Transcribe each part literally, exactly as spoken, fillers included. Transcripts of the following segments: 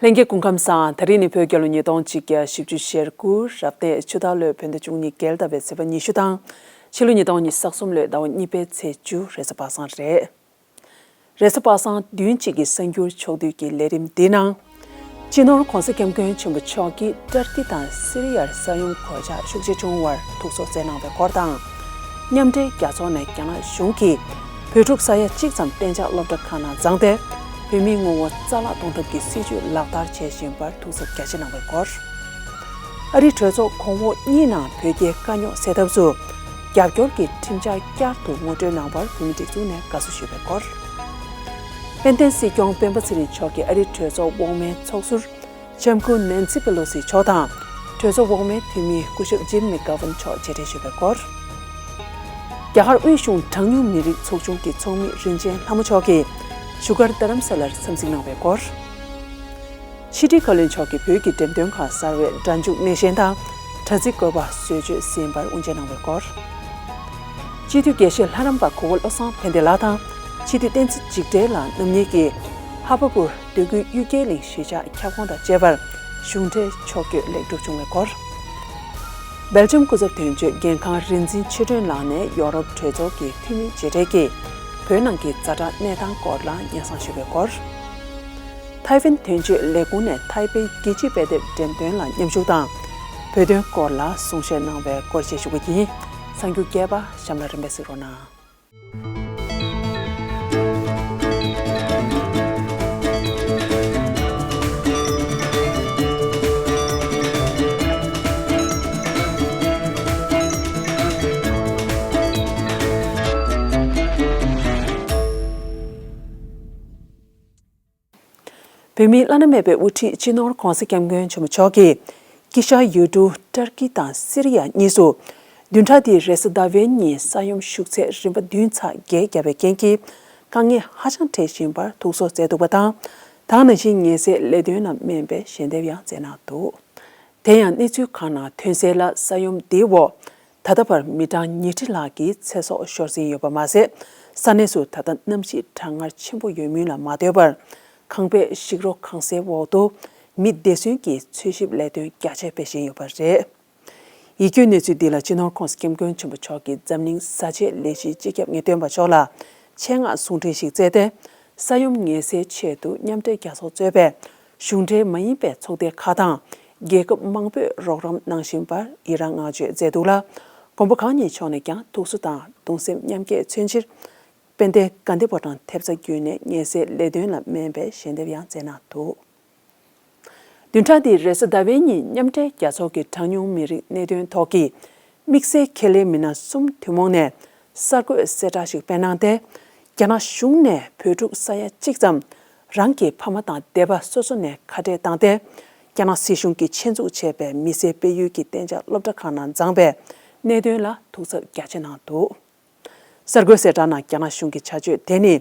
ལྷན་རྒྱས་སྐུ་ཁམས་བཟང་། དེ་རིང་ནི་བོད་རྒྱལ་ལོ་ཉིས་སྟོང་གཅིག་བརྒྱ་བཞི་བཅུ་ཞེ་དགུ་རབ་གནས་ཆུ་སྟག་ལོའི་བོད་ཟླ་བཅུ་གཉིས་རྒྱལ་ཟླ་བའི་ཚེས་པ་ཉི་ཤུ་དང་། ཕྱི་ལོ་ཉིས་སྟོང་ཉི་ཤུ་རྩ་གསུམ་ལོའི་ཟླ་བ་གཉིས་པའི་ཚེས་བཅུ། རེས་གཟའ་པ་སངས་རེད། རེས་གཟའ་པ་སངས་བདུན་གཅིག་གི་གསར་འགྱུར་ཕྱོགས་བསྡུས་ཀྱི་ལས་རིམ་འདིའི་ནང་། སྤྱི་ནོར་༧གོང་ས་༧སྐྱབས་མགོན་ཆེན་པོ་མཆོག་གིས་ཏར་ཀི་དང་སི་རི་ཡར་ས་ཡོམ་གོད་ཆག་ཤུགས་ཆེ་བྱུང་བར་ཐུགས་གསོ་བསྩལ་གནང་བའི་སྐོར་དང་། མཉམ་འབྲེལ་རྒྱལ་ཚོགས་ནས་རྒྱ་ནག་གཞུང་གིས་བོད་ཕྲུག་ས་ཡ་གཅིག་ཙམ་གཏན་འཇགས་སློབ་གྲྭ་ཁག་ནང་བརྫངས་ཏེ། བོད་མིའི་ངོ་བོ་རྩ་བརླག་གཏོང་ཐབས་ཀྱི་སྲིད་བྱུས་ལག་བསྟར་བྱེད་བཞིན་པར་ཐུགས་འཚབ་རྒྱ་ཆེ་གནང་བའི་སྐོར། ཨ་རིའི་གྲོས་ཚོགས་གོང་འོག་གཉིས་ནང་བོད་རྒྱའི་དཀའ་རྙོག་སེལ་ཐབས་སུ། རྒྱབ་སྐྱོར་གྱི་ཁྲིམས་འཆར་བསྐྱར་དུ་ངོ་སྤྲོད་གནང་བར་བོད་མིའི་སྒྲིག་འཛུགས་ནས་དགའ་བསུ་ཞུས་པའི་སྐོར། དཔལ་ལྡན་སྲིད་སྐྱོང་སྤེན་པ་ཚེ་རིང་མཆོག་གིས་ཨ་རིའི་གྲོས་ཚོགས་འོག་མའི་ཚོགས་ཟུར་ལྕམ་སྐུ་ནན་སི་པེ་ལོ་སི་མཆོག་དང་། གྲོས་ཚོགས་འོག་མའི་འཐུས་མི་སྐུ་ཞབས་ཇིམ་མེག་གྷ་ཝན་མཆོག་མཇལ་འཕྲད་ཞུས་པའི་སྐོར། རྒྱ་གར་དབུས་གཞུང་གྲངས་ཉུང་མི་རིགས་ཚོགས་ཆུང་གི་ཚོགས་མི་རིན་ཆེན་ལྷ་མོ་མཆོག་གིས་བཞུགས་སྒར་རྡ་རམ་ས་ལར་འཚམས་གཟིགས་གནང་བའི་སྐོར། ཕྱི་དྲིལ་བཀའ་བློན་མཆོག་གིས་བོད་ཀྱི་འགྲེམས་སྟོན་ཁང་གསར་བའི་སྒྲ་འཇུག་སྣེ་ཤན་དང་དྲ་ཚིགས་བཀོད་པ་བཟོ་བཅོས་ཟིན་པར་དབུ་འབྱེད་གནང་བའི་སྐོར། སྤྱི་འཐུས་དགེ་བཤེས་ལྷ་རམས་པ་གོ་བོ་བློ་བཟང་ཕན་བདེ་ལགས་དང་སྤྱི་འཐུས་བསྟན་འཛིན་འཇིགས་བྲལ་ལགས་རྣམ་གཉིས་ཀྱིས་ཧ་བ་པུར་སྡོད་དགོས་གཡུལ་རྒྱལ་གླིང་གཞིས་ཆགས་ཁྱབ་ཁོངས་དང་བཅས་པར་གཞུང་འབྲེལ་ཕྱོགས་བསྐྱོད་ལེགས་གྲུབ་བྱུང་བའི་སྐོར། སྦེལ་ཇམ་སྐུ་ཚབ་དོན་གཅོད་རྒན་ཁང་རིག་འཛིན་ཆོས་སྒྲོན་ལགས་ནས་ཡོ་རོབ་གྲོས་ཚོགས་ཀྱི་འཐུས་མི་མཇལ་འཕྲད་ཀྱིས་བོད་ནང་གི་ཛ་དྲག་གནས་སྟངས་སྐོར་ལ་སྙན་སེང་ཞུས་པའི་སྐོར། ཐའེ་ཝན་དོན་གཅོད་ལས་ཁུངས་ནས་ཐའེ་པེ་རྒྱལ་སྤྱིའི་དཔེ་དེབ་འགྲེམས་སྟོན་ལ་མཉམ་ཞུགས་དང་། བོད་དོན་སྐོར་ལ་གསུང་བཤད་གནང་བའི་སྐོར་བཅས་ཞུ་གི་ཡིན། གསར་འགྱུར་རྒྱས་པ་གཤམ་ལ་རིམ་པས་གཟིགས་རོགས་གནང་། བོད་མིའི་བླ་ན་མེད་པའི་དབུ་ཁྲིད་སྤྱི་ནོར་༧གོང་ས་༧སྐྱབས་མགོན་ཆེན་པོ་མཆོག་གིས་དཀྱིལ་ཤར་ཡུལ་གྲུ་ཏར་ཀི་དང་སི་རི་ཡ་གཉིས་སུ་བདུན་ཕྲག་འདིའི་རེས་གཟའ་ཟླ་བའི་ཉིན་ས་ཡོམ་ཤུགས་ཚད་རིམ་པ་བདུན་ཚེག་བརྒྱད་བརྒྱབ་པའི་རྐྱེན་གྱིས་དཀའ་ངལ་ཧ་ཅང་འཕྲད་བཞིན་པར་ཐུགས་གསོ་སྩལ་འདུག་པ་དང་། ད་ག་ནང་བཞིན་ཉེན་སེལ་ལས་དོན་ལ་སྨན་པའི་ཞལ་འདེབས་ཡང་སྩལ་གནང་འདུག་དེ་ཡང་གནས་ཚུལ་ཁག་ནང་ཐོན་གསལ་ལ། ས་ཡོམ་འདིའི་འོག་ད་ལྟ་བར་མི་གྲངས་ཉིས་ཁྲི་ལྷག་གི་ཚེ་སྲོག་ཤོར་ཟིན་ཡོད་པ་མ་ཟད། ས་གནས་སུ་ད་ལྟ་གནམ་གཤིས་གྲང་ངར་ཆེན་པོ་ཡོད་མུས་ལ་མ་ལྟོས་པར། ཁང་པས་ཞིག་རོ་གང་སའི་འོག་ཏུ་མི་བདེ་ཟུན་གྱི་འཚོལ་ཞིབ་ལས་དོན་རྒྱ་ཆེ་སྤེལ་བཞིན་ཡོད་པ་རེད། ཡིད་སྐྱོའི་གནས་ཚུལ་འདི་ལ་སྤྱི་ནོར་༧གོང་ས་༧སྐྱབས་མགོན་ཆེན་པོ་མཆོག་གིས་འཛམ་གླིང་བཟའ་ཆས་ལས་གཞིའི་སྤྱི་ཁྱབ་ངེས་སྟོན་པ་མཆོག་ལ་ཆེད་མངགས་གསུང་འཕྲིན་ཞིག་བསྩལ་ཏེ། ས་ཡོམ་ཉེན་སེལ་ཆེད་དུ་མཉམ་འབྲེལ་རྒྱལ་ཚོགས་གཙོས་པའི་གཞུང་འབྲེལ་མ་ཡིན་པའི་ཚོགས་སྡེ་ཁག་དང་རྒྱལ་ཁབ་མང་པོས་རོགས་རམ་གནང་བཞིན་པར་ཡི་རང་བསྔགས་བརྗོད་མཛད་འདུག་ལ། མགོན་པོ་གང་ཉིད་མཆོག་ནས་ཀྱང་ཐུགས་གསོ་དང་གདུང་སེམས་མཉམ་སྐྱེད་མཚོན་ཕྱིར། དཔལ་ལྡན་དགའ་ལྡན་ཕོ་བྲང་ཐེབས་རྩ་བརྒྱུད་ནས་ཉེན་སེལ་ལས་དོན་ལ་སྨན་པའི་ཞལ་འདེབས་ཡང་མཛད་གནང་འདུག་བདུན་ཕྲག་འདིའི་རེས་གཟའ་ཟླ་བའི་ཉིན་མཉམ་འབྲེལ་རྒྱལ་ཚོགས་ཀྱི་གྲངས་ཉུང་མི་རིགས་གནད་དོན་ཐོག་གི་དམིགས་བསལ་ཁས་ལེན་མི་སྣ་གསུམ་ཐུན་མོང་ནས་གསར་འགོད་གསལ་བསྒྲགས་ཤིག་སྤེལ་གནང་སྟེ། རྒྱ་ནག་གཞུང་ནས་བོད་ཕྲུག་ས་ཡ་གཅིག་ཙམ་རང་གི་ཕ་མ་དང་སྡེ་པ་སོ་སོ་ནས་ཁ་བྲལ་བཏང་སྟེ། རྒྱ་ནག་སྲིད་གཞུང་གིས་ཆེད་འཛུགས་བྱས་པའི་མི་སེར་སྤེལ་ཡུལ་གྱི་གཏན་འཇགས་སློབ་གྲྭ་ཁག་ནང་བརྫངས་པའི་གནད་དོན་ལ་ཐུགས་འཚབ་རྒྱ་ཆེ་གནང་འདུག་གསར་འགོད་གསལ་བསྒྲགས་ནང་རྒྱ་ནག་གཞུང་གི་བྱ་སྤྱོད་དེ་ནི།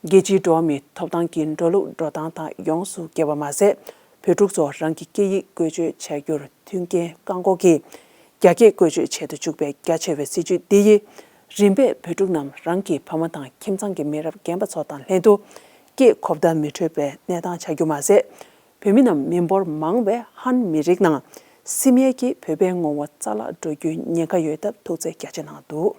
རྒྱལ་སྤྱིའི་འགྲོ་བ་མིའི་ཐོབ་ཐང་གི་འགྲོ་ལུགས་འགྲོ་སྟངས་དང་ཡོངས་སུ་འགལ་བ་མ་ཟད། བོད་ཕྲུག་ཚོ་རང་གི་སྐད་ཡིག་བཀོལ་སྤྱོད་བྱ་རྒྱུར་མཐུན་རྐྱེན་བཀག་འགོག་གིས་རྒྱ་སྐད་བཀོལ་སྤྱོད་བྱེད་དུ་བཅུག་པའི་རྒྱ་ཆེ་བའི་སྲིད་བྱུས་འདི་ཡིས། རིམ་པས་བོད་ཕྲུག་རྣམས་རང་གི་ཕ་མ་དང་ཁྱིམ་ཚང་གི་མི་རབས་རྒན་པ་ཚོ་དང་ལྷན་དུ་སྐད་གོ་བརྡ་མི་འཕྲོད་པའི་གནས་སྟངས་ཆགས་རྒྱུ་མ་ཟད། བོད་མི་རྣམས་མི་འབོར་མང་བའི་ཧན་མི་རིགས་ནང་སིམ་ཡས་ཀྱིས་བོད་པའི་ངོ་བོ་རྩ་བརླག་འགྲོ་རྒྱུའི་ཉེན་ཁ་ཡོད་སྟབས་ཐུགས་འཚབ་རྒྱ་ཆེ་གནང་འདུག་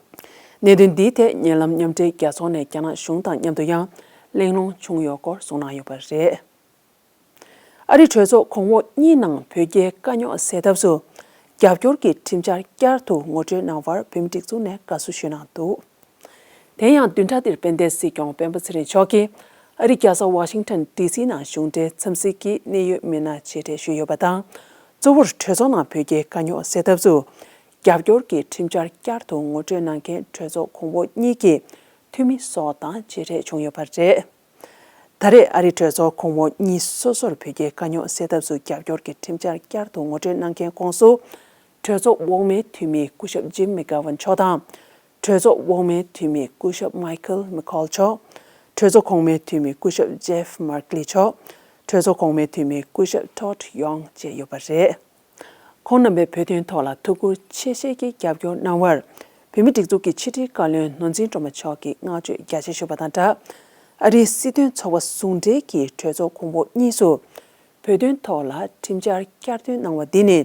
གནད་དོན་འདིའི་ཐད་ཉེ་ལམ་མཉམ་འབྲེལ་རྒྱལ་ཚོགས་ནས་རྒྱ་ནག་གཞུང་དང་མཉམ་དུ་ཡང་གླེང་སློང་བྱུང་ཡོད་སྐོར་གསུངས་གནང་ཡོད་པ་རེད། ཨ་རིའི་གྲོས་ཚོགས་གོང་འོག་གཉིས་ནང་བོད་རྒྱའི་དཀའ་རྙོག་སེལ་ཐབས་སུ་རྒྱབ་སྐྱོར་གྱི་ཁྲིམས་འཆར་བསྐྱར་དུ་ངོ་སྤྲོད་གནང་བར་བོད་མི་སྒྲིག་འཛུགས་ནས་དགའ་བསུ་ཞུས་གནང་འདུག་དེ་ཡང་བདུན་ཕྲག་འདིར་དཔལ་ལྡན་སྲིད་སྐྱོང་སྤེན་པ་ཚེ་རིང་མཆོག་གིས་ཨ་རིའི་རྒྱལ་ས་ཝ་ཤིང་ཊོན་ཌི་སི་ནང་གཞུང་འབྲེལ་འཚམས་གཟིགས་ཀྱིས་གནད་ཡོད་མི་སྣ་མཇལ་འཕྲད་ཞུས་ཡོད་པ་དང་། གཙོ་བོར་གྲོས་ཚོགས་ནང་བོད་རྒྱའི་དཀའ་རྙོག་སེལ་ཐབས་སུ་རྒྱབ་སྐྱོར་གྱི་ཁྲིམས་འཆར་བསྐྱར་དུ་ངོ་སྤྲོད་གནང་མཁན་གྲོས་ཚོགས་གོང་འོག་གཉིས་ཀྱི་འཐུས་མི་སོགས་དང་མཇལ་འཕྲད་བྱུང་ཡོད་པ་རེད། ད་རེས་ཨ་རིའི་གྲོས་ཚོགས་གོང་འོག་གཉིས་སོ་སོར་བོད་རྒྱའི་དཀའ་རྙོག་སེལ་ཐབས་སུ་རྒྱབ་སྐྱོར་གྱི་ཁྲིམས་འཆར་བསྐྱར་དུ་ངོ་སྤྲོད་གནང་མཁན་ཁོངས་སུ། གྲོས་ཚོགས་འོག་མའི་འཐུས་མི་སྐུ་ཞབས་ཇིམ་མེག་གྷ་ཝན་མཆོག་དང་། གྲོས་ཚོགས་འོག་མའི་འཐུས་མི་སྐུ་ཞབས་མའི་ཁལ་མེ་ཁོལ་མཆོག་གྲོས་ཚོགས་གོང་མའི་འཐུས་མི་སྐུ་ཞབས་ཇེབ་མར་ཀི་ལི་མཆོག་གྲོས་ཚོགས་གོང་མའི་འཐུས་མི་སྐུ་ཞབས་ཊོཌ་ཡོང་བཅས་ཡོད་པ་རེད། ཁོང་རྣམ་པས་བོད་དོན་ཐོག་ལ་ཐུགས་ཁུར་ཆེ་བཞེས་ཀྱིས་རྒྱབ་སྐྱོར་གནང་བར། བོད་མིའི་སྒྲིག་འཛུགས་ཀྱི་ཕྱི་དྲིལ་བཀའ་བློན་ནོར་འཛིན་སྒྲོལ་མ་མཆོག་གིས་བསྔགས་བརྗོད་རྒྱ་ཆེ་ཞུས་པ་དང་སྦྲགས། ཨ་རིའི་སྲིད་དོན་ཚོགས་པ་ཟུང་འབྲེལ་གྱིས་གྲོས་ཚོགས་གོང་འོག་གཉིས་སུ། བོད་དོན་ཐོག་ལ་ཁྲིམས་འཆར་བསྐྱར་ཐོན་གནང་བ་འདི་ནི་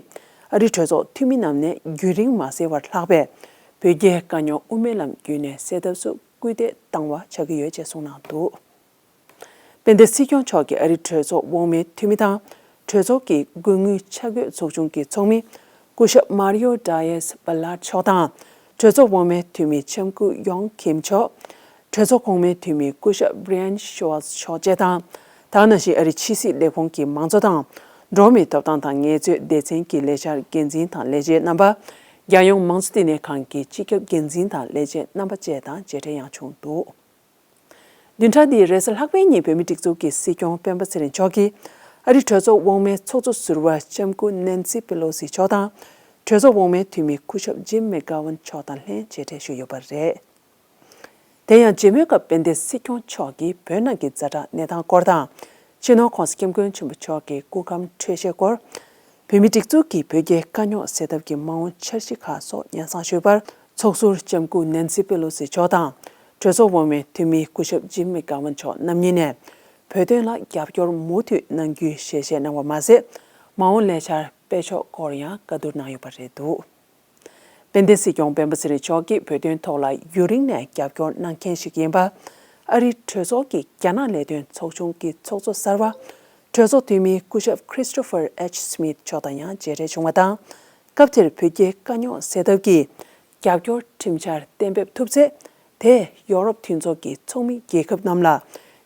ཨ་རི་གྲོས་ཚོགས་འཐུས་མི་རྣམས་ནས་རྒྱུན་རིང་མ་སེལ་བར་ལྷག་པའི་བོད་རྒྱའི་དཀའ་རྙོག་དབུ་མའི་ལམ་བརྒྱུད་ནས་སེལ་ཐབས་སུ་སྐུལ་འདེད་བཏང་བ་ཆགས་ཀྱི་ཡོད་ཅེས་གསུངས་གནང་འདུག་དཔལ་ལྡན་སྲིད་སྐྱོང་མཆོག་གིས་ཨ་རིའི་གྲོས་ཚོགས་འོག་མའི་འཐུས་མི་དང་། གྲོས་ཚོགས་ཀྱི་སྐུ་དངོས་ཆ་བགོས་ཚོགས་ཆུང་གི་ཚོགས་མི། སྐུ་ཞབས་མཱ་རི་ཡོ་ཌ་ཡེས་བྷ་ལར་མཆོག་དང་། གྲོས་ཚོགས་འོག་མའི་འཐུས་མི་ལྕམ་སྐུ་ཡོང་ཁིམ་མཆོག་གྲོས་ཚོགས་གོང་མའི་འཐུས་མི་སྐུ་ཞབས་བྷི་རི་ཡན་ཤོ་ཝལ་མཆོག་བཅས་དང་། ད་ག་ནང་བཞིན་ཨ་རིའི་ཕྱི་སྲིད་ལས་ཁུངས་ཀྱི་མང་གཙོ་དང་། འགྲོ་བ་མིའི་ཐོབ་ཐང་དང་ངལ་རྩོལ་སྡེ་ཚན་གྱི་ལས་འཆར་འགན་འཛིན་དང་ལས་བྱེད་རྣམ་པ། རྒྱལ་ཡོངས་མང་གཙོ་བསྟི་གནས་ཁང་གི་སྤྱི་ཁྱབ་འགན་འཛིན་དང་ལས་བྱེད་རྣམ་པ་བཅས་དང་མཇལ་འཕྲད་ཡང་བྱུང་འདུག་བདུན་ཕྲག་འདིའི་རེས་གཟའ་ལྷག་པའི་ཉིན་བོད་མིའི་སྒྲིག་འཛུགས་ཀྱི་སྲིད་སྐྱོང་སྤེན་པ་ཚེ་རིང་མཆོག་གིས་ཨ་རིའི་གྲོས་ཚོགས་འོག་མའི་ཚོགས་གཙོ་ཟུར་པ་ལྕམ་སྐུ་ནན་སི་པེ་ལོ་སི་མཆོག་དང་། གྲོས་ཚོགས་འོག་མའི་འཐུས་མི་སྐུ་ཞབས་ཇིམ་མེག་གྷ་ཝན་མཆོག་དང་ལྷན་མཇལ་འཕྲད་ཞུས་ཡོད་པ་རེད། དེ་ཡང་མཇལ་མོལ་སྐབས་དཔལ་ལྡན་སྲིད་སྐྱོང་མཆོག་གིས་བོད་ནང་གི་ཛ་དྲག་གནས་སྟངས་སྐོར་དང་། སྤྱི་ནོར་༸གོང་ས་༸སྐྱབས་མགོན་ཆེན་པོ་མཆོག་གི་སྐུ་ཁམས་འཕྲོད་བཞེས་སྐོར། བོད་མིའི་སྒྲིག་འཛུགས་ཀྱིས་བོད་རྒྱའི་དཀའ་རྙོག་སེལ་ཐབས་ཀྱི་མ་འོངས་འཆར་གཞི་ཁག་སོགས་སྙན་སེང་ཞུས་པར། ཚོགས་ཟུར་ལྕམ་སྐུ་ནན་སི་པེ་ལོ་སི་མཆོག་དང་། གྲོས་ཚོགས་འོག་མའི་འཐུས་མི་སྐུ་ཞབས་ཇིམ་མེག་གྷ་ཝན་མཆོག་རྣམ་གཉིས་ནས། བོད་དོན་ལ་རྒྱབ་སྐྱོར་མུ་མཐུད་གནང་རྒྱུའི་ཞལ་བཞེས་གནང་བ་མ་ཟད། མ་འོངས་ལས་འཆར་སྤེལ་ཕྱོགས་སྐོར་ཡང་བཀའ་བསྡུར་གནང་ཡོད་པ་རེད་འདུག་དཔལ་ལྡན་སྲིད་སྐྱོང་སྤེན་པ་ཚེ་རིང་མཆོག་གིས་བོད་དོན་ཐོག་ལ་ཡུན་རིང་ནས་རྒྱབ་སྐྱོར་གནང་མཁན་ཞིག་ཡིན་པ། ཨ་རིའི་གྲོས་ཚོགས་ཀྱི་རྒྱ་ནག་ལས་དོན་ཚོགས་ཆུང་གི་ཚོགས་གཙོ་གསར་པ། གྲོས་ཚོགས་འཐུས་མི་སྐུ་ཞབས་Christopher H Smith མཆོག་དང་ཡང་མཇལ་འཕྲད་བྱུང་བ་དང་། སྐབས་དེར་བོད་རྒྱའི་དཀའ་རྙོག་སེལ་ཐབས་ཀྱི་རྒྱབ་སྐྱོར་ཁྲིམས་འཆར་གཏན་འབེབས་ཐུབ་ཚེ། དེས་ཡོ་རོབ་མཐུན་ཚོགས་ཀྱི་ཚོགས་མི་རྒྱལ་ཁབ་རྣམས་ལ་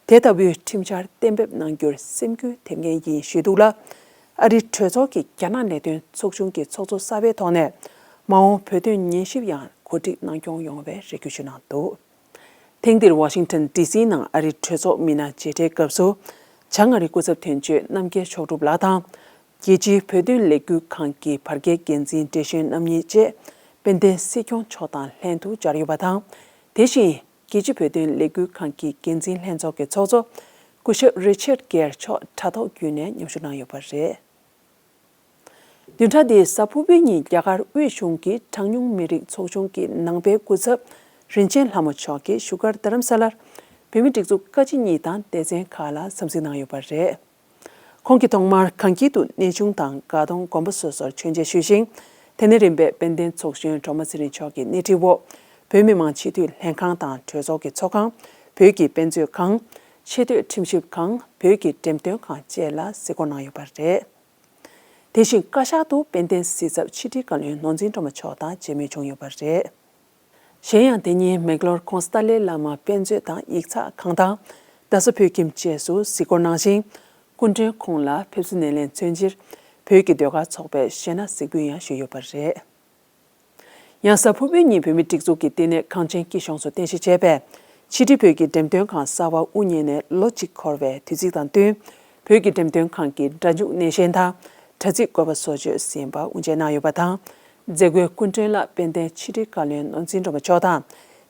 དེ་ལྟ་བུའི་ཁྲིམས་འཆར་གཏན་འབེབས་གནང་རྒྱུར་སེམས་འགུལ་ཐེབས་མཁན་ཡིན་ཞུས་འདུག་ལ། ཨ་རིའི་གྲོས་ཚོགས་ཀྱི་རྒྱ་ནག་ལས་དོན་ཚོགས་ཆུང་གི་ཚོགས་གཙོ་གསར་པའི་ཐོག་ནས་མ་འོངས་བོད་དོན་ཉན་ཞིབ་ཡང་གོ་སྒྲིག་གནང་སྐྱོང་ཡོང་བའི་རེ་སྐུལ་ཞུས་གནང་འདུག་ཐེངས་འདིར་ཝ་ཤིང་ཊོན་ཌི་སི་ནང་ཨ་རིའི་གྲོས་ཚོགས་མི་སྣ་མཇལ་འཕྲད་སྐབས་སུ། བྱང་ཨ་རིའི་སྐུ་ཚབ་དོན་གཅོད་རྣམ་རྒྱལ་མཆོག་གྲུབ་ལགས་དང་། རྒྱལ་སྤྱིའི་བོད་དོན་ལས་འགུལ་ཁང་གི་བར་བརྒལ་འགན་འཛིན་བགྲེས་གཞོན་རྣམ་གཉིས་བཅས་དཔལ་ལྡན་སྲིད་སྐྱོང་མཆོག་དང་ལྷན་དུ་མཇལ་ཡོད་པ་དང་། དེ་བཞིན་རྒྱལ་སྤྱིའི་བོད་དོན་ལས་འགུལ་ཁང་གི་འགན་འཛིན་ལྷན་ཚོགས་ཀྱི་ཚོགས་གཙོ་སྐུ་ཞབས་རི་ཆར་གེར་མཆོག་དྲ་ཐོག་བརྒྱུད་ནས་མཉམ་ཞུགས་གནང་ཡོད་པ་རེད། བདུན་ཕྲག་འདིའི་གཟའ་ཕུར་བུའི་ཉིན་རྒྱ་གར་དབུས་གཞུང་གི་གྲངས་ཉུང་མི་རིགས་ཚོགས་ཆུང་གི་ནང་པའི་སྐུ་ཚབ་རིན་ཆེན་ལྷ་མོ་མཆོག་གིས་བཞུགས་སྒར་རྡ་རམ་ས་ལར་བོད་མིའི་སྒྲིག་འཛུགས་བཀའ་སྤྱི་གཉིས་དང་སྡེ་ཚན་ཁག་ལ་འཚམས་གཟིགས་གནང་ཡོད་པ་རེད། ཁོང་གིས་ཐོག་མར་གངས་སྐྱིད་དུ་གནས་ཆུང་དང་དགའ་གདོང་དགོན་པ་སོ་སོར་མཆོད་མཇལ་ཞུས་ཤིང་། དེ་ནས་རིམ་པས་དཔལ་ལྡན་ཚོགས་གཞོན་སྒྲོལ་མ་ཚེ་རིང་མཆོག་གི་སྣེ་ཁྲིད་འོག་བོད་མི་མང་སྤྱི་འཐུས་ལྷན་ཁང་དང་གྲོས་ཚོགས་ཀྱི་ཚོགས་ཁང་། བོད་ཀྱི་དཔེ་མཛོད་ཁང་། ཆེས་མཐོའི་ཁྲིམས་ཞིབ་ཁང་། བོད་ཀྱི་འགྲེམས་སྟོན་ཁང་བཅས་ལ་གཟིགས་སྐོར་གནང་ཡོད་པ་རེད། དེ་བཞིན་བཀའ་ཤག་ཏུ་དཔལ་ལྡན་སྲིད་ཚབ་ཕྱི་དྲིལ་བཀའ་བློན་ནོར་འཛིན་སྒྲོལ་མ་མཆོག་དང་མཇལ་མོལ་བྱུང་ཡོད་པ་རེད། གཞན་ཡང་དེ་ཉིན་མེག་ལོར་ཁོང་སི་ཏཱ་ལའི་བླ་མ་དཔེ་མཛོད་དང་ཡིག་ཚགས་ཁང་དང་རྡ་ས་བོད་ཁྱིམ་བཅས་སུ་གཟིགས་སྐོར་གནང་ཞིང་། སྐུ་མགྲོན་ཁོང་ལ་ཕེབས་བསུ་སྣེ་ལེན་མཚོན་ཕྱིར་བོད་ཀྱི་ཟློས་གར་ཚོགས་པས་གཞས་སྣ་གཟིགས་འབུལ་ཡང་ཞུས་ཡོད་པ་རེད། ཡང་གཟའ་ཕུར་བུའི་ཉིན་བོད་མིའི་སྒྲིག་འཛུགས་ཀྱི་བསྟི་གནས་གངས་ཅན་སྐྱིད་གཤོངས་སུ་རྟེན་གཞི་བྱས་པའི་ཕྱི་དྲིལ་བོད་ཀྱི་འགྲེམས་སྟོན་ཁང་གསར་པ་དབུ་བརྙེས་ནས་ལོ་གཅིག་འཁོར་བའི་དུས་ཚིགས་དང་བསྟུན། བོད་ཀྱི་འགྲེམས་སྟོན་ཁང་གི་སྒྲ་འཇུག་སྣེ་ཤན་དང་དྲ་ཚིགས་བཀོད་པ་བཟོ་བཅོས་ཟིན་པ་དབུ་འབྱེད་གནང་ཡོད་པ་དང་། མཛད་སྒོའི་སྐུ་མགྲོན་ལ་དཔལ་ལྡན་ཕྱི་དྲིལ་བཀའ་བློན་ནོར་འཛིན་སྒྲོལ་མ་མཆོག་དང་།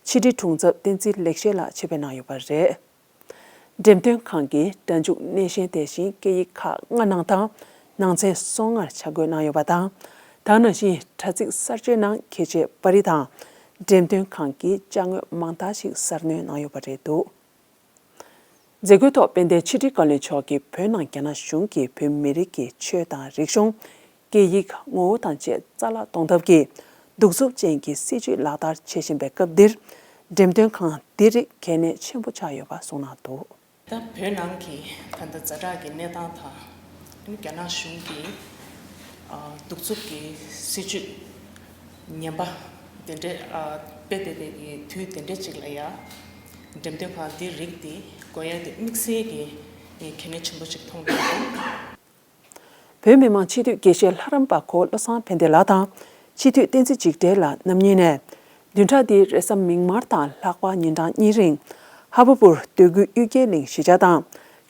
ཕྱི་དྲིལ་དྲུང་འཚབ་བསྟན་འཛིན་ལེགས་བཤད་ལགས་ཆེད་ཕེབས་གནང་ཡོད་པ་རེད། འགྲེམས་སྟོན་ཁང་གི་སྒྲ་འཇུག་སྣེ་ཤན་དེ་བཞིན་སྐད་ཡིག་ཁག་ལྔ་ནང་དང་ནང་ཚན་སོ་ལྔར་ཆ་བགོས་གནང་ཡོད་པ་དང་། དེ་ནང་བཞིན་དྲ་ཚིགས་གསར་བརྗེའི་ནང་ཁེ་ཆེ་པར་རིས་དང་འགྲེམས་སྟོན་ཁང་གི་ཅ་དངོས་མང་དག་ཞིག་གསར་སྣོན་གནང་ཡོད་པ་རེད་འདུག་མཛད་སྒོའི་ཐོག་དཔལ་ལྡན་ཕྱི་དྲིལ་བཀའ་བློན་མཆོག་གིས་བོད་ནང་རྒྱ་ནག་གཞུང་གིས་བོད་མི་རིགས་ཀྱི་ཆོས་དང་རིག་གཞུང་། སྐད་ཡིག་ངོ་བོ་དང་བཅས་རྩ་བརླག་གཏོང་ཐབས་ཀྱི་གདུག་རྩུབ་ཅན་གྱི་སྲིད་བྱུས་ལག་བསྟར་བྱེད་བཞིན་པའི་སྐབས་འདིར། འགྲེམས་སྟོན་ཁང་འདི་རིགས་གལ་གནད་ཆེན་པོ་ཆགས་ཡོད་པ་གསུངས་གནང་འདུག་ད་བོད་ནང་གི་ད་ལྟ་ཛ་དྲག་གི་གནས་སྟངས་དང་། རྒྱ་ནག་གཞུང་གི་ཨ་གདུག་རྩུབ་ཀྱི་སྲིད་བྱུས་ངན་པ་དེ་འདྲ་ཨ་སྤེལ་བསྡད་པའི་གི་དུས་དེ་འདྲ་ཅིག་ལ་ཡ། འགྲེམས་སྟོན་ཁང་འདི་རིགས་འདི་དགོས་ཡ་དེ་དམིགས་བསལ་གྱི་གལ་གནད་ཆེན་པོ་ཅིག་མཐོང་གི་འདུག་བོད་མི་མང་སྤྱི་འཐུས་དགེ་བཤེས་ལྷ་རམས་པ་གོ་བློ་བཟང་ཕན་བདེ་ལགས་དང་། སྤྱི་འཐུས་བསྟན་འཛིན་འཇིགས་བྲལ་ལགས་རྣམ་གཉིས་ནས། བདུན་ཕྲག་འདིའི་རེས་གཟའ་མིག་དམར་དང་ལྷག་པ་ཉིན་གྲངས་གཉིས་རིང་། ཧ་བ་པུར་སྟོད་ཁུལ་གཡུལ་རྒྱལ་གླིང་གཞིས་ཆགས་དང་།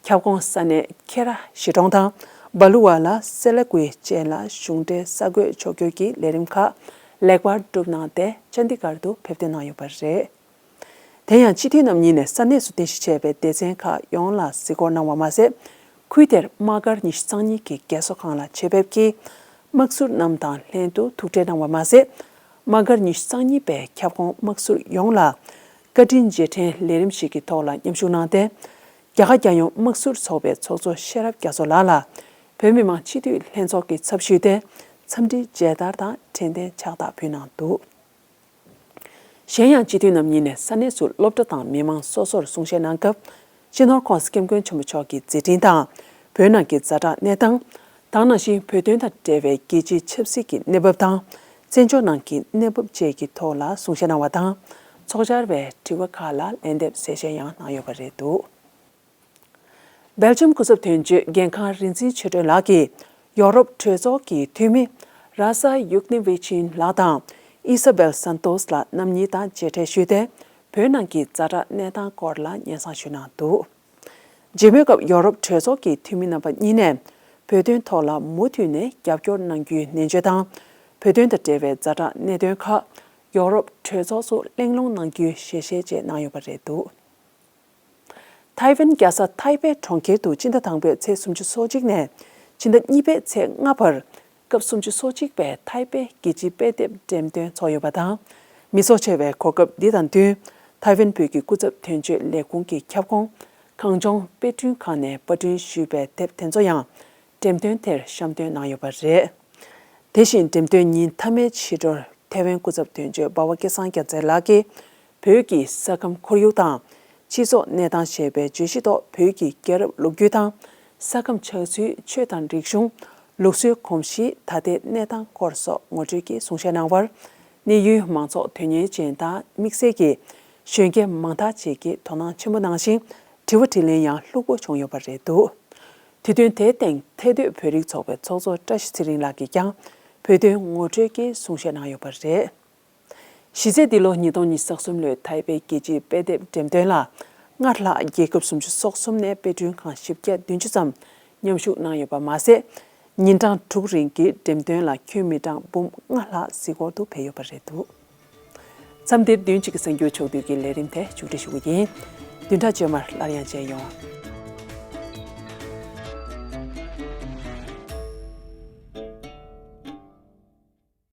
ཁྱབ་ཁོངས་ས་གནས་ཁེ་ར་གཞིས་གྲོང་དང་། སྦ་ལུ་ཝ་ལ་སེ་ལ་ཀུའི་བཅས་ལ་གཞུང་འབྲེལ་གསར་འགོད་ཕྱོགས་བསྐྱོད་ཀྱི་ལས་རིམ་ཁག་ལེགས་པར་གྲུབ་གནང་སྟེ་ཅན་དི་གར་དུ་ཕེབས་ཐོན་གནང་ཡོད་པ་རེད། དེ་ཡང་སྤྱི་འཐུས་རྣམ་གཉིས་ནས་ས་གནས་སུ་རྟེན་གཞི་བྱས་པའི་སྡེ་ཚན་ཁག་ཡོངས་ལ་གཟིགས་སྐོར་གནང་བ་མ་ཟད། ཁུལ་དེར་དམག་སྒར་ཉི་ཤུ་རྩ་གཉིས་ཀྱི་རྒས་གསོ་ཁང་ལ་ཆེད་ཕེབས་ཀྱིས། དམག་ཟུར་རྣམས་དང་ལྷན་དུ་ཐུག་འཕྲད་གནང་བ་མ་ཟད། དམག་སྒར་ཉི་ཤུ་རྩ་གཉིས་པའི་ཁྱབ་ཁོངས་དམག་ཟུར་ཡོངས་ལ་བཀའ་དྲིན་རྗེས་དྲན་ལས་རིམ་ཞིག་གི་ཐོག་ལ་མཉམ་ཞུགས་གནང་སྟེ། རྒྱ་གར་རྒྱལ་ཡོངས་དམག་ཟུར་ཚོགས་པའི་ཚོགས་གཙོ་ཤེས་རབ་རྒྱ་མཚོ་ལགས་ལ། བོད་མི་མང་སྤྱི་འཐུས་ལྷན་ཚོགས་ཀྱི་ཚབ་ཞུས་ཏེ་འཚམས་འདྲི་མཇལ་དར་དང་དྲན་རྟེན་ཕྱག་རྟགས་ཕུལ་གནང་འདུག། གཞན་ཡང་སྤྱི་འཐུས་རྣམ་གཉིས་ནས་ས་གནས་སུ་སློབ་གྲྭ་དང་མི་མང་སོ་སོར་གསུང་བཤད་གནང་སྐབས། སྤྱི་ནོར་༸གོང་ས་༸སྐྱབས་མགོན་ཆེན་པོ་མཆོག་གི་མཛད་འཕྲིན་དང་། བོད་ནང་གི་ཛ་དྲག་གནས་སྟངས། ད་ག་ནང་བཞིན་བོད་དོན་དང་འབྲེལ་བའི་རྒྱལ་སྤྱིའི་ཆབ་སྲིད་ཀྱི་གནས་བབ་དང་། བཙན་བྱོལ་ནང་གི་གནས་བབ་བཅས་ཀྱི་ཐོག་ལ་གསུང་བཤད་གནང་བ་དང་། ཚོགས་བཅར་བའི་དྲི་བ་ཁག་ལ་ལན་འདེབས་གསལ་བཤད་ཡང་གནང་ཡོད་པ་རེད་འདུག། སྦེལ་ཇམ་སྐུ་ཚབ་དོན་གཅོད་རྒན་ཁང་རིག་འཛིན་ཆོས་སྒྲོན་ལགས་ཀྱིས། ཡོ་རོབ་གྲོས་ཚོགས་ཀྱི་འཐུས་མི་ར་ས་ཡུག་ནི་ཝི་ཆིན་ལགས་དང་ཨི་ས་བེལ་སན་ཏོས་ལགས་རྣམ་གཉིས་དང་མཇལ་འཕྲད་ཞུས་ཏེ། བོད་ནང་གི་ཛ་དྲག་གནས་སྟངས་སྐོར་ལ་སྙན་སེང་ཞུས་གནང་འདུག། མཇལ་མོལ་སྐབས་ཡོ་རོབ་གྲོས་ཚོགས་ཀྱི་འཐུས་མི་རྣམ་པ་གཉིས་ནས། བོད་དོན་ཐོག་ལ་མུ་མཐུད་ནས་རྒྱབ་སྐྱོར་གནང་རྒྱུའི་ནན་བརྗོད་དང་། བོད་དོན་དང་འབྲེལ་བའི་ཛ་དྲག་གནད་དོན་ཁག་ཡོ་རོབ་གྲོས་ཚོགས་སུ་གླེང་སློང་གནང་རྒྱུའི་ཞལ་བཞེས་བཅས་གནང་ཡོད་པ་རེད་འདུག། ཐའེ་ཝན་རྒྱལ་ས་ཐའེ་པེ་གྲོང་ཁྱེར་དུ་སྤྱི་ཟླ་དང་པོའི་ཚེས་སུམ་ཅུ་སོ་གཅིག་ནས་སྤྱི་ཟླ་གཉིས་པའི་ཚེས་ལྔ་བར་སྐབས་སུམ་ཅུ་སོ་གཅིག་པའི་ཐའེ་པེ་རྒྱལ་སྤྱིའི་དཔེ་དེབ་འགྲེམས་སྟོན་ཚོགས་ཡོད་པ་དང་། མི་ཚོགས་ཆེ་བའི་གོ་སྐབས་འདི་དང་བསྟུན། ཐའེ་ཝན་བོད་ཀྱི་སྐུ་ཚབ་དོན་གཅོད་ལས་ཁུངས་ཀྱི་ཁྱབ་ཁོངས་གངས་ལྗོངས་དཔེ་སྐྲུན་ཁང་ནས་པར་སྐྲུན་ཞུས་པའི་དེབ་དེ་ཚོ་ཡང་འགྲེམས་སྟོན་དེར་བཤམས་སྟོན་གནང་ཡོད་པ་རེད། དེ་བཞིན་འགྲེམས་སྟོན་ཉིན་མཐའ་མའི་ཕྱི་དྲོར་ཐའེ་ཝན་སྐུ་ཚབ་དོན་གཅོད་འབའ་བ་སྐལ་བཟང་རྒྱལ་མཚན་ལགས་ཀྱིས། བོད་ཀྱི་ས་ཁམས་ཁོར་ཡུག་དང་། སྤྱི་ཚོགས་གནས་སྟངས་ཞེས་པའི་བརྗོད་གཞི་ཐོག་བོད་ཀྱི་རྒྱལ་རབས་ལོ་རྒྱུས་དང་། ས་ཁམས་ཆགས་ཚུལ། ཆོས་དང་རིག་གཞུང་། ལུགས་སྲོལ་གོམས་གཤིས། ད་ལྟའི་གནས་སྟངས་སྐོར་སོགས་ངོ་སྤྲོད་ཀྱིས་གསུང་བཤད་གནང་བར། གནས་ཡུལ་མང་ཚོགས་དོན་གཉེར་ཅན་དང་དམིགས་བསལ་གྱིས་གཞོན་སྐྱེས་མང་དག་ཅིག་གིས་དོ་སྣང་ཆེན་པོ་གནང་ཞིང་། དྲི་བ་དྲིས་ལན་ཡང་ལྷུག་པོ་བྱུང་ཡོད་པ་རེད་འདུག། དུས་སྟོན་དེའི་སྟེང་ཐད་སྡོད་བོད་རིགས་ཚོགས་པའི་ཚོགས་གཙོ་བཀྲ་ཤིས་ཚེ་རིང་ལགས་ཀྱིས་ཀྱང་བོད་དོན་ངོ་སྤྲོད་ཀྱིས་གསུང་བཤད་གནང་ཡོད་པ་རེད། གཞི་རྩའི་འདི་ལོ་ཉིས་སྟོང་ཉི་ཤུ་རྩ་གསུམ་ལོའི་ཐའེ་པེ་རྒྱལ་སྤྱིའི་དཔེ་དེབ་འགྲེམས་སྟོན་ལ། སྔར་ལྷག་རྒྱལ་ཁབ་སུམ་ཅུ་སོ་གསུམ་ནས་དཔེ་སྐྲུན་ཁང་བཞི་བརྒྱ་བདུན་ཅུ་ཙམ་མཉམ་ཞུགས་གནང་ཡོད་པ་མ་ཟད། ཉིན་གྲངས་དྲུག་རིང་གི་འགྲེམས་སྟོན་ལ་ཁྱོན་མི་གྲངས་འབུམ་ལྔ་ལྷག་གཟིགས་སྐོར་དུ་ཕེབས་ཡོད་པ་རེད་འདུག། མཚམས་འདིར་བདུན་གཅིག་གི་གསར་འགྱུར་ཕྱོགས་བསྡུས་ཀྱི་ལས་རིམ་དེ་མཇུག་སྒྲིལ་ཞུ་གི་ཡིན། བདུན་ཕྲག་རྗེས་མར་སླར་ཡང་མཇལ་ཡོང་།